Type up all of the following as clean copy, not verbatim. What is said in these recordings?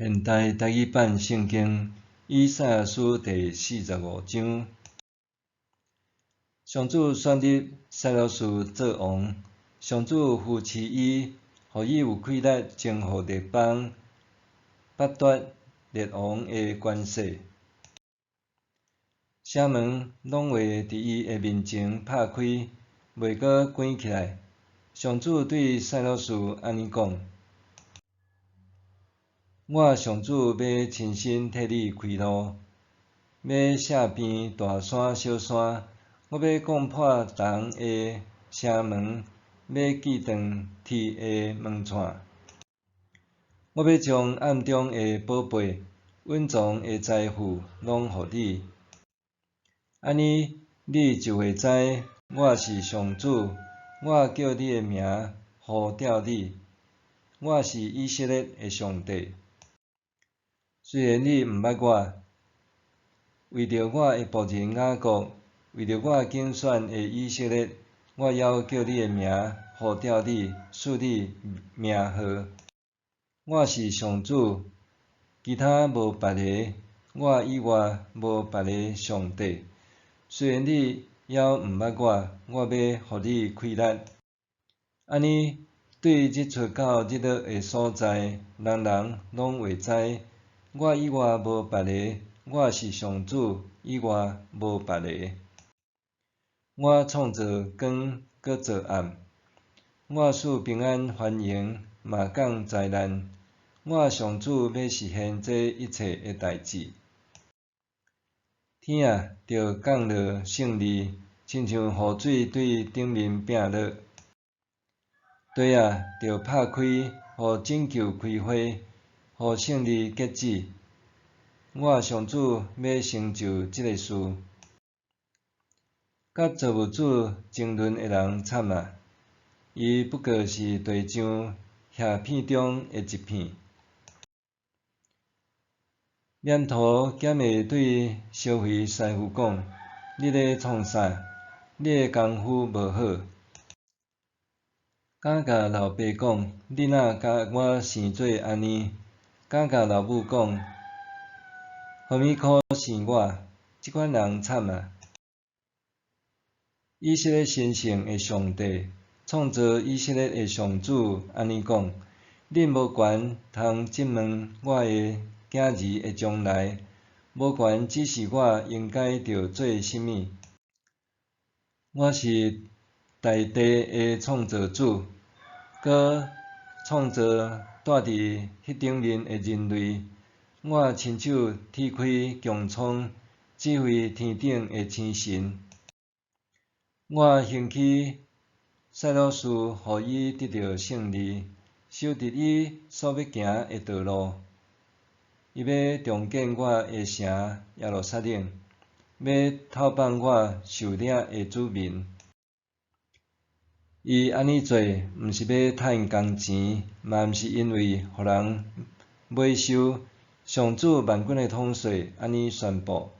現代台語版聖經以賽亞書第四十五章，上主選立賽羅士做王，上主扶持伊，予伊有氣力征服列邦，剝奪列王的權勢。城門攏會佇伊的面前拍開，袂閣關起來。上主對賽羅士按呢講：我上主欲親身替你開路，欲卸平大山小山，我欲攻破銅的城門，欲鋸斷鐵的門掣。我欲將暗中的寶貝、隱藏的財富攏予你。按呢，你就會知我是上主，我叫你的名呼召你，我是以色列的上帝。雖然你毋捌我，為著我的僕人雅各，為著我揀選的以色列，我猶叫你的名呼召你，賜你名號。我是上主，其他無別个，我以外無別个上帝。雖然你猶毋捌我，我欲予你氣力。按呢，對日出到日落的所在，人人攏會知，我以外無別个，我是上主，以外無別个。我創造光，閣造暗；我賜平安繁榮，嘛降災難。我上主欲實現這一切的代誌。天啊，著降落勝利，親像雨水對頂面拚落；地啊，著拍開，予拯救開花，予勝利結子。我上主欲成就這个事。佮造物主爭論的人慘啊！伊不過是地上瓦片中的一片。黏土敢會對燒肥師傅講：你咧創啥？你的功夫無好。敢共老爸講：你哪共我生做按呢？敢共老母講：何物苦生我？這款人慘啊！以色列神聖的上帝，創造以色列的上主按呢講：恁無權通質問我的囝兒的將來，無權指示我應該著做啥物。我是大地的創造主，閣創造住佇彼頂面的人類。我親手鐵開穹蒼，指揮天頂的星辰。我興起賽羅士，予伊得著勝利，守佇伊所欲行的道路。伊欲重建我的城耶路撒冷，欲討放我受掠的子民。伊按呢做，毋是欲趁工錢，嘛毋是因為予人買收。上主萬軍的統帥按呢宣布。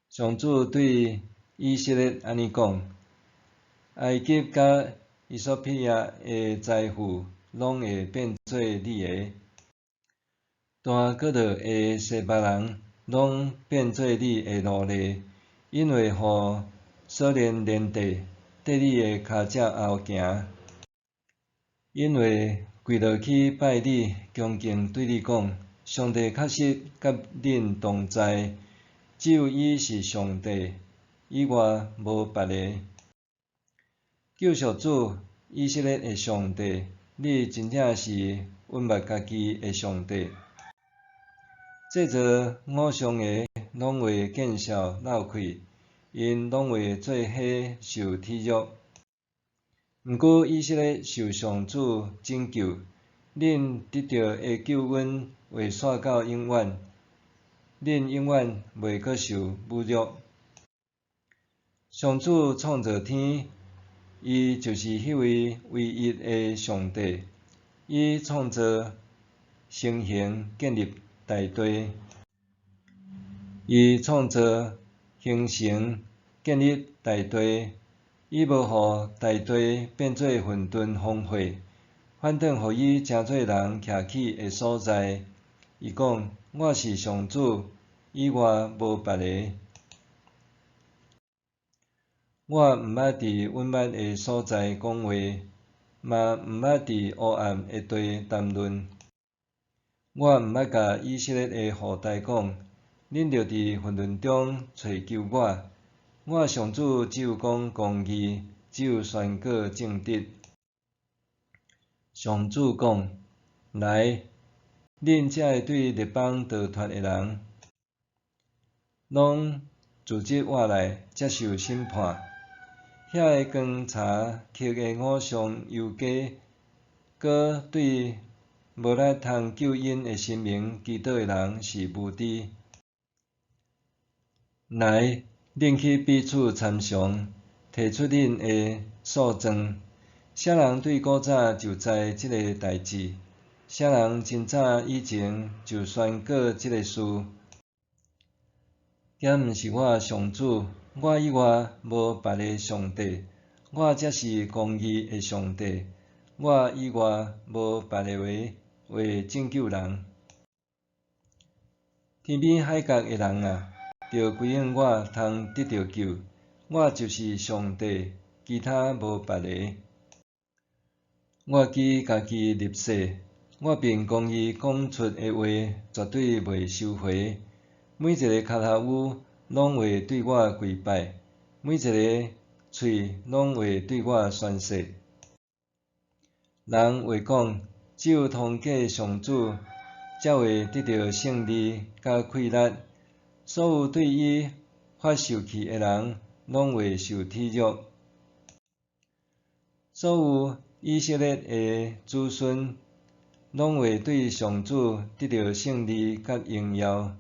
上主對以色列按呢講：埃及佮衣索比亞的財富攏會變做你的，但閣落的西巴人攏變做你的奴隸，𪜶會予鎖鏈連帶，綴你的跤跡後行。𪜶會跪落去拜你，恭敬對你講：上帝確實佮恁同在，只有伊是上帝，以外無別个。救贖主，以色列的上帝，你真正是隱密家己的上帝。製造偶像的攏會見笑落氣，𪜶攏會做伙受恥辱。毋過以色列受上主拯救，恁得著的救恩會紲到永遠，恁永遠袂閣受侮辱。上主創造天，伊就是彼位唯一的上帝，伊創造星形，建立大地。伊創造形成，建立大地，伊無予大地變做混沌荒廢，反轉予伊成做人徛起的所在。伊講：我是上主，以外無別个。我毋捌佇隱密的所在講話，嘛毋捌佇黑暗的地談論。我毋捌共以色列的後代講：恁著佇混沌中揣求我。我上主只有講公義，只有宣告正直。上主講：來，恁這个對列邦逃脫的人，攏聚集活來接受審判。遐个扛柴刻的偶像猶家，閣對無力通救𪜶的神明祈禱的人是無知。來，恁去彼此參詳，提出恁的訴狀。啥人對古早就知這个代誌？啥人真早以前就宣告這个事？敢毋是我上主？我以外無別个上帝，我才是公義的上帝，我以外無別个會拯救人。天邊海角的人啊，著歸向我通得著救，我就是上帝，其他無別个。我舉家己立誓，我憑公義講出的話絕對袂收回。每一个跤頭趺攏會對我跪拜，每一个喙攏會對我宣誓。人會講，只有通過上主，才會得著勝利佮氣力。所有對伊發受氣的人，攏會受恥辱。所有以色列的子孫，攏會對上主得著勝利佮榮耀。